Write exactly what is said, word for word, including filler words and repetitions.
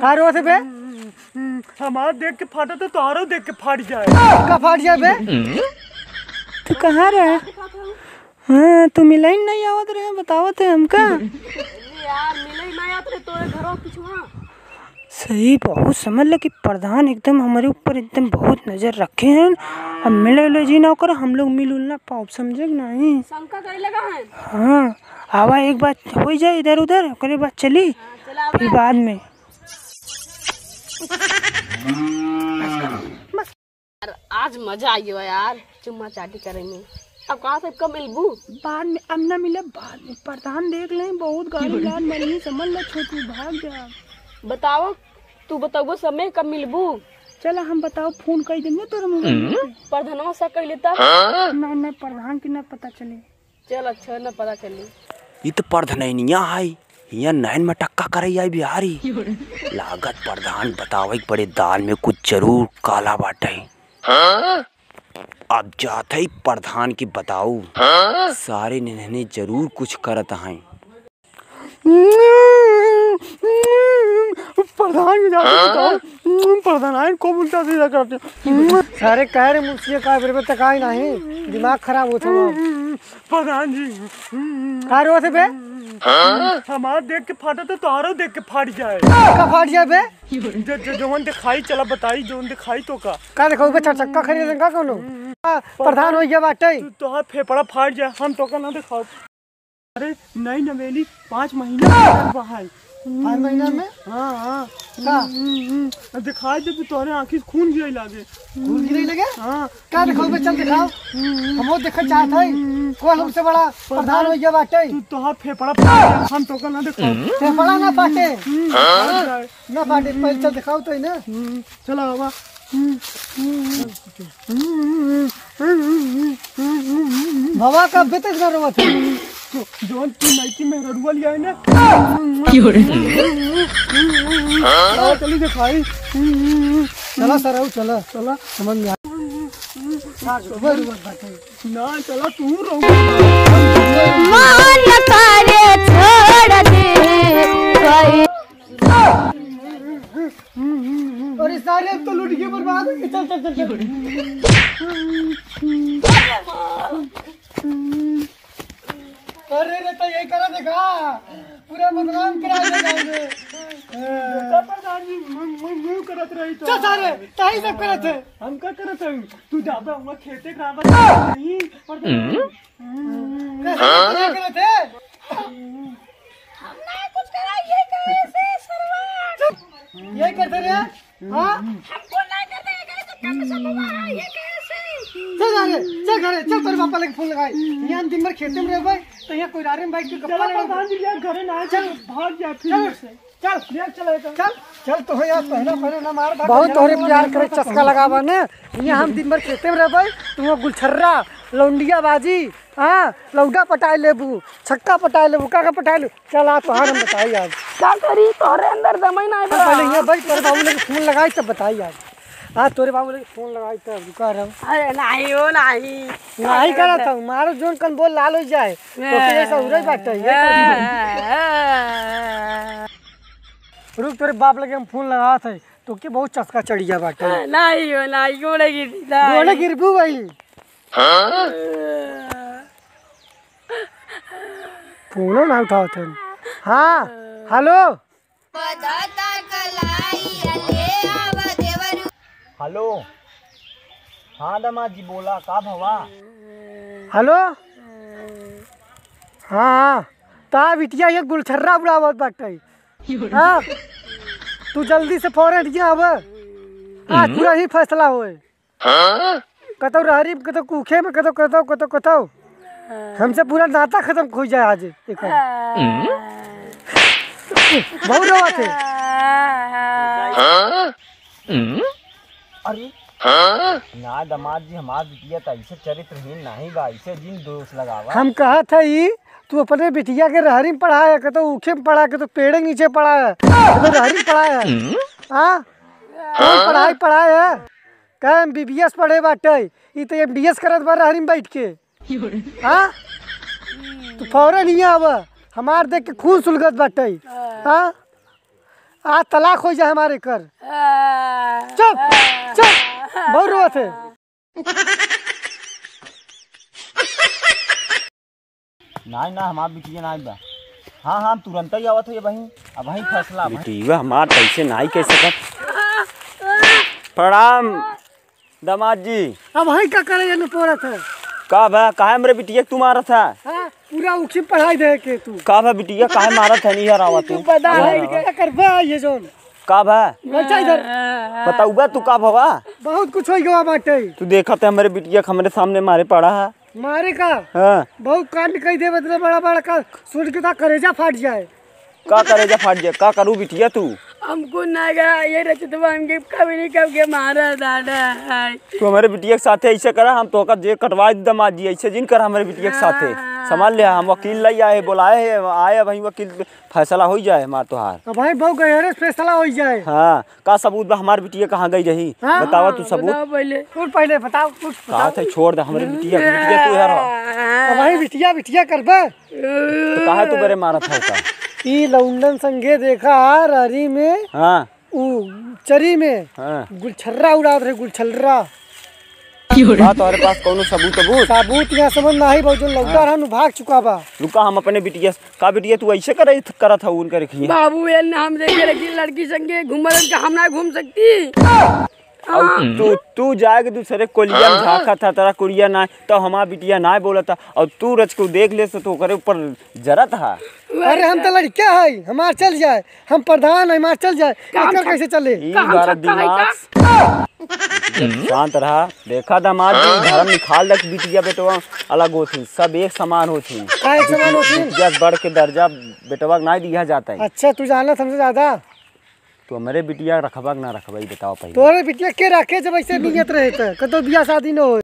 का रोत बे? हमार देख के फाटा तो तोहरो देख के फाट जाए। का फाट जाए बे? तू कहाँ रहे? हाँ, तू मिलइ नाहीं आवत रहे, बतावत है हमका। अरे यार, मिलइ नाहीं आवत रहे, तोरे घरवा पिछुआ। सही, बहुत समझ ले कि प्रधान एकदम हमरे ऊपर एकदम बहुत नजर रखे हैं। अब मिले उले जी ना ओकर, हम लोग मिल उल ना पाओ, समझे कि नहीं? शंका करे लगा है। हाँ, आवा, एक बार होइ जाए इधर उधर, ओकरे बाद चली, हाँ, चला फिर आवा। बाद में। यार, आज मजा आ गया यार, चुम्मा चाटी करे में। अब कहाँ से कब मिलबू? बाद में, अब ना मिले, बाद में। प्रधान देख ले, बहुत गाली लान मरही, समझ ले छोटू, भाग जा। बताओ, तू बताओ समय कब मिलबू? चला, हम बताओ, फोन कर देंगे तोरे मोबाइल पे। प्रधानवा से कह लेता। ना, ना, प्रधान के ना पता चले। चल, अच्छा न पता चली। ई त परधनैनिया है, हियाँ नैन मटक्का करइ आई बिहारी। लागत प्रधान बतावइ के पड़े, दाल में कुछ जरूर काला बाटे। अब जात है प्रधान के बताऊ, सारे निन्हने जरूर कुछ करत हैं। प्रधान के जाके बताओ, प्रधान आइन खूब उल्टा सीधा करते। सारे कह रहे मुझसे का बेरे तक आई नहीं, दिमाग खराब होत हमार। प्रधान जी। का रोत बे? हमार देख के फाटा तो तोहरो देख के फाट जाए। का फाट जाए बे? ज-, ज-, जवन दिखाई चला बताई, जवन दिखाई तो का। का देखो बे, चार चक्का खरीदे का कोनो? आ, प्रधान होइ गया बाटे। तू, तोहार फेफड़ा फाट जाए, हम तो का ना दिखाओ। अरे, नई नवेली पाँच महीना के बा है। पाँच महीना में? हाँ, हाँ। का? हम्म, हम्म, हम्म। दिखाई दे तो तोहरे आँखी से खून गिरे लागे। खून गिरे लगे? हाँ। का दिखाओ बे, चल दिखाओ। हम्म, हम्म। हमहू देखे चाहत है। हम्म, हम्म। कौन हमसे बड़ा प्रधान होइ गया बाटे? तू तोहार फेफड़ा फाट जाए, हम तो का ना दिखाओ। फेफड़ा ना फाटे। हम्म, फाट जाए। ना फाटे, पहले चल दिखाओ तो ही ना। हम्म, चला बाबा। भवा का बेटे इतना रोवत है। जौन तू नइकी मेहररुआ लिया है ना। की हो रे? चला, चली दिखाई। चला सरऊ, चला। चला। समझ में आ। रोवत बाटे। ना, चला, तू रो। मन करे छोड़ दे कोई। अरे सारे, अब तो लूट के बर्बाद हो गए। चल, चल, चल, चल। अरे रे, तो यही करा देखा, पूरा बदनाम करा दे जाएंगे। देखा प्रधान जी, मुंह, मुंह, मुंह करत रही तो। चल सारे, ताही सब करत है। हम का करत है? तू ज्यादा हुआ खेते का आवाज नहीं, प्रधान जी। कैसे करत है? हम ना कुछ करा, ये कैसे सरवा? ये करते रे? हाँ? हमको ना करते, ये कैसे, कैसे सब हुआ? ये कैसे? चल घरे, चल घरे, चल तोरे पापा लगे फोन लगाई। यहाँ हम दिन भर खेते में रहबे, तो यहाँ कोई रारे में बैठ के गप्पा चलो लड़ा। प्रधान जी, यार घरे ना, चल। भाग जा फिर चल। यहाँ से। चल। ले चलो इधर। चल, चल तो यार, पहला, पहले ना मार, भाग। बहुत तोहरे प्यार करे चस्का लगावा ने। यहाँ हम दिन भर खेते में रहबे, तू वहाँ गुलछर्रा, लौंडिया बाजी, हाँ, लौंडा पटाए लेबू, छक्का पटाए लेबू, का का पटाए लेबू। चल, आ तोहार हम बताई आज। का करी, तोहरे अंदर दमई ना तो बा। पहले यहाँ बैठ, तोरे बाबू लगे फोन लगाई तब बताई आज। हाँ, तोरे बाबू लगे फोन लगाई तब रुका रहो। अरे नाही हो, नाही। नाही करत हूँ, मारो जोन कन बोल लाल हो जाए। तो के ऐसा उड़े बाटे, ये कर। रुक, तोरे बाप लगे हम फोन लगावत है, तो के बहुत चस्का चढ़ गया बाटे। नाही हो, नाही, गोड़े गिर, नाही। गोड़े गिरबू भाई। फोनो ना उठावत है। हाँ, हेलो। हेलो। हाँ दामाद जी, बोला, का भवा? हेलो। हाँ, हाँ। ता बिटिया ये गुलछर्रा उड़ावत बाटे। हाँ? तू जल्दी से फौरन यहाँ आवा। आज पूरा ही फैसला होए। कतौ रहरी में, कतौ कूखे में, कतौ, कतौ, कतौ, कतौ। हमसे पूरा नाता खत्म होइ जाए आज एकर। बहुत रोवत है। अरे, ना दामाद जी, हमार बिटिया त ऐसे चरित्रहीन नाही बा, ऐसे जिन दोष लगावा। हम कहत हई, तू अपने बिटिया के रहरी में पढ़ाया, कतौ ऊखे में पढ़ाया, कतौ पेड़े नीचे पढ़ाया, कतौ रहरी में पढ़ाया। हाँ? कौन पढ़ाई पढ़ाया? का एमबीबीएस पढ़े बाटे, ई त एमडीएस करत बा रहरी में बैठ के। हाँ? तू फौरन हियाँ आवा, हमार देख के खून सुलगत बाटे। हाँ? आज तलाक होइ जाए हमार एकर। चुप, चुप, बहुत रोवत है। नाहीं, ना, हमार बिटिया नाहीं बा। हाँ, हाँ, हम तुरंतइ आवत है, अबहीं, अबहीं फैसला, अबहीं। बिटिया हमार कैसे नाहीं कह सकत। प्रणाम। दामाद जी। अबहीं का करे ये नुपोरत है? का बा, काहे हमरे बिटिया के तू मारत है? हाँ, पूरा उखी पढ़ाई दे के तू। का बा बिटिया, काहे मारत है, नहीं हरावा तू? तू बता नहीं भाई, हरावा। का करबा ये जोन? का बा? बैठा इधर। बताउबा तू का भवा? बहुत कुछ होइ गवा बाटे। तू देखत है हमरे बिटिया के हमरे सामने मारे पड़ा है। मारे का? हाँ। बहुत कांड कइ दे, मतलब बड़ा बड़ा का सुन के ता करेजा फाट जाए। का करेजा फाट जाए? का करू बिटिया तू? हमको ना गया, ये रचतवा हमके कभी नहीं कब के मारा दादा है। तू हमरे बिटिया के साथे ऐसे करा, हम तोहका जेब कटवा दी दामाद जी, ऐसे जिन कर हमरे बिटिया के साथे। हाँ। संभाल ले, हम वकील लइ आए, बोलाए हैं, आए भाई वकील, फैसला होइ जाए हमार तोहार। तो भाई बहुत गहरे से फैसला होइ जाए। हाँ, का सबूत बा हमार बिटिया कहाँ गई रही? हाँ? बतावा तू सबूत। बताओ पहले। तू पहले बताओ, कुछ बताओ। कहा था छोड़ दे हमरे बिटिया, बिटिया तू यार हो। तो भाई बिटिया, बिटिया करबे। तो काहे तू बरे मारत है का? ई लौंडन संगे देखा रहरी में, हाँ। ऊ चरी में हाँ। गुलछर्रा उड़ात रहे, गुलछर्रा। का तोहरे पास कौनो सबूत वबूत? सबूत यहाँ समझ ना आई, बहुत जो लौटा हाँ। रहा, नु भाग चुका बा। रुका, हम अपने बिटिया से, का बिटिया तू ऐसे करे, करत हऊ उनकर खिया? बाबू, ये ना हम देखे लड़की, लड़की संगे घूमल का हम ना घूम सकती। और हाँ। तू, तू जाए के दूसरे कोलिया में हाँ। झांकत था, तेरा कुड़िया ना, तो हमार बिटिया ना बोलता, और तू रच को देख ले तो ओकरे ऊपर जरत हा। अरे हम तो लड़का है, हमार चल जाए, हम प्रधान है, हमार चल जाए, काम एकर कर-, कैसे चले? ई काम बारा करता है दिमाग का? शांत रहा, देखा दामाद जी, धर्म निकाल दे, बिटिया बेटवा अलग होथिन, सब एक समान होथिन। का एक समान होथिन? बिटिया से बढ़ के दर्जा बेटवा के ना दिया जाता है। अच्छा, तू जानत हमसे ज्यादा। तू हमरे बिटिया रखबा कि ना रखबा, ई बताओ पहले। तोरे बिटिया के रखे जब ऐसे नियत रहे त? कतो बियाह शादी न होए।